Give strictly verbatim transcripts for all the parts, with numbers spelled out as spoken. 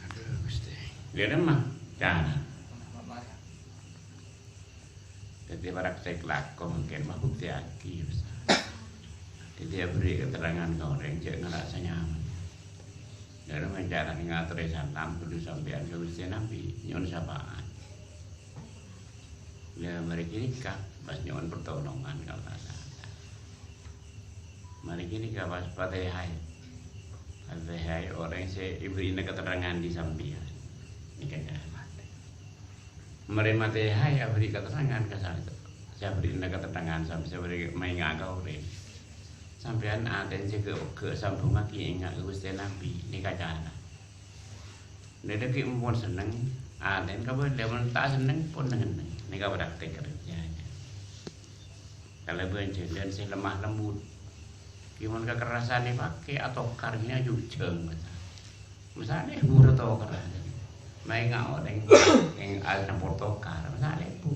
Adu, Ghustè. Iyâ, mah. Jangan. Dhâddhi, praktek lako mangkèn mah buktèyaghi, Ustaz. Dhâddhi, aberri' keterangan ka orèng, jhâ' ngarasa nyaman. Dhâddhi, mangkèn cara ngatorè salam, kodhu sampèyan ka Ghustè Nabbhi, nyo'on syafaat. Lah, marè ghânèka, pas nyo'on pertolongan ka Allah Ta'ala. Marè ghânèka, pas Fatihah. Fatihah orèng sè èberri'na keterangan dhi' sampèyan. Nèka cara. Marè Fatihah aberri' keterangan ka sa-, sè aberri'na keterangan sampè-, sè aberri' maènga' ka orèng. Sampèyan atèna jâgâ pegghâ' sambhungngaghi ènga' ka Ghustè Nabbhi, nèka cara. Dhâddhi ghi' mon senneng, atèna kabâlâ, mon ta' senneng pon neng-enneng. Nèka praktek kerjanya. Kalabân jhâlân sè lemah lembut. Ghi' mon kakerrasan èpakè atokar nèka jhujhâng. Masalè buru tokar. Maènga' orèng, ènga' alèna potokar. Masalè bu.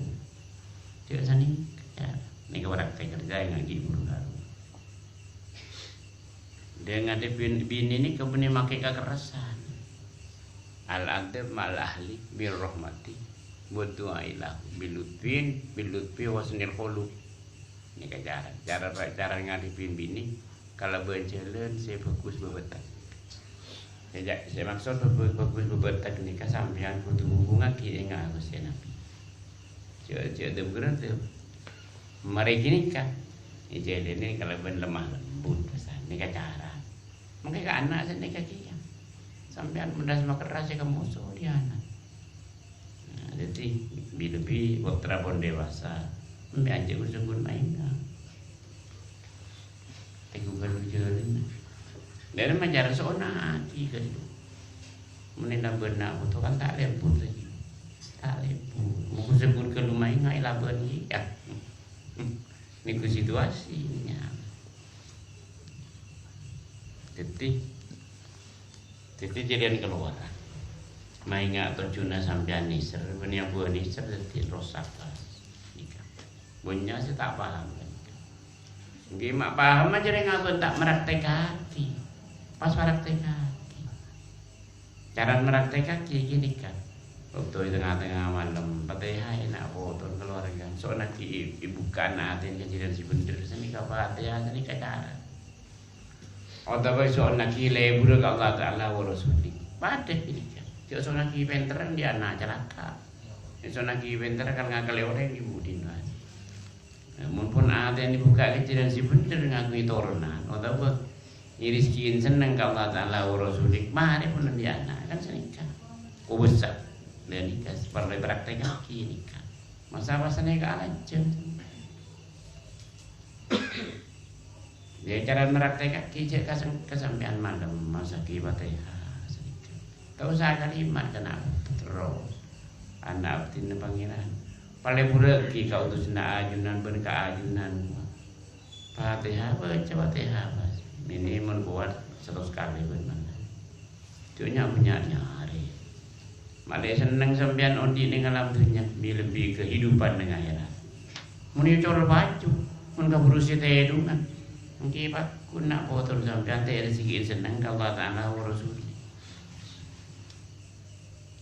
Jhâ' sanèka. Nèka praktek kerjanya ghi' buru karuwân. Dhâ-, ngadhebbhi bin-, binè nèka bânnè makè kakerrasan. Al-adab ma'al ahli bil rahmati wa du'a ilahu bil lutfin, bil lutfi wa husnil khuluq. Nèka cara, cara, cara ngadhebbhi binè kalabân jhâlân sè bhâghus bâbâtek. Sè ja-, sè maksod bhâ-, bhâghus bâbâtek nèka sampèyan kodhu ngubungngaghi ènga' ka Ghustè Nabbhi. Jhâ', jhâ' dâ-, bhârântè. Marè ghânèka, èjhâlânè kalabân lemah lembut, pesan nèka cara. Mangkè ka ana' sanèka kèya. Sampèyan mendhâs makerra sè ka moso dhi' ana'. Nah, dhâddhi, bi-, lebbi waktu pon dewasa, sampèyan jhâ' ghun-sèghun maènga'. Tèngghu ghâllu jhâlânna. Dhâri majar so'ona ati ghâllu. Mennèng labân na' bhuto kan ta' lèbur lagi. Ta' lèbur. Mon ghun-sèghun ghâllu maènga' èlabân kèya. Nèko situasinya. Dhâddhi, dhâddhi jhâlân kalowar. Maènga' tojjhuna sampèyan nèser, bânnè abâ' nèser dhâddhi rosak, Mas. Nèka. Bânnya' sè ta' paham, kan? Ènggi ma' paham jhâ' rèng abâ' ta' maraktèkaghi. Pas maraktèkaghi. Cara maraktèkaghi ghânèka. Bâkto è tengnga-tengnga malem, patèhaè na' poto kaluwarga. So'onnaghi è-, èbuka'na atèna ka jhâlân sè bhendher, sanèka patèha, sanèka cara. Otabâ so'onnaghi lèbur ka Allah Ta'ala wa Rasulih. Padâ ghânèka. Jhâ' so'onnaghi pènterran dhi' ana' calaka'. So'onnaghi pènterran kan ngakalè orèng è budina. Nah, mon pon atèna èbuka' ka jhâlân sè bhendher ngaghungè toronan, otabâ èrèzkèna senneng ka Allah Ta'ala wa Rasulih, marè pon dhi' ana', kan sanèka. Kobâsa. Lah nèka parlo èpraktèkaghi nèka. Masa-masa nèka alajâng. Ya, cara maraktèkaghi jhâ' kasem-, kasampèyan malem, maca ghi' Fatèha, sanèka. Ta' osa kalimat kana' terros. Ana' abdhina Pangèran. Palèburrâghi ka utusanna ajunan bân ka ajunan. Fatèha, baca Fatèha, Mas. Minimal kowat saratos kalè bân mala. Jhâ' nya-, nya-, nyarè. Malè senneng sampèyan odi' neng alam dhunnya, bi-, lebbi kehidupan neng akhèrat. Mon ècor paju, mon kabhuru sè tèdungan, ènggi paggun na' potona sampèyan ta' èrèzkèna senneng ka Allah Ta'ala wa Rasulih.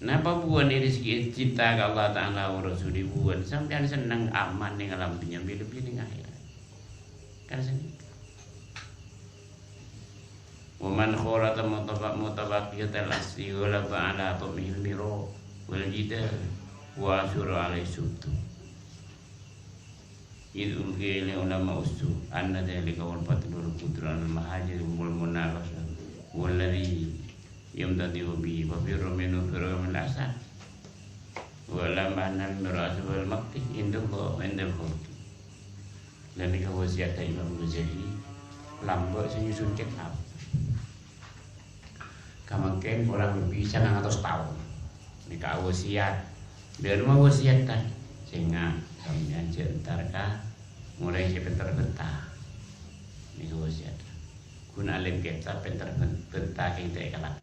Napa buwân èrèzkèna cinta ka Allah Ta'ala wa Rasulih buwân? Sampèyan senneng aman neng alam dhunnya, bi-, lebbi neng akhèrat. Kan sanèka. Wa man khalata mutaba-, mutabaqiyatal asli ghalaba ala tam'ihil mira wal jidal wa asura alaihi suddu. Id ulqiya ilaihi ulama usu, anna dzalika wal fadlu wal qudra al mahajir wal munaqasha walladzi yamtadihu bihi, fa firru minhu firru min asad. Wa lam anal mirasa wal makti indallah wa indal khalqi. Lan nèka wasiyatta Imam Ghazali, lambâ' sè nyusun kitab. Kamangkèn korang lebbi sangang atos taon. Nèka wasiyat. Dhâ' remma wasiyatta? Sènga', sampèyan jhâ' entar ka orèng sè pènter bhânta. Nèka wasiyatta. Ghun alim kitab pènter bhân-, bhânta kèng ta' èkalak-,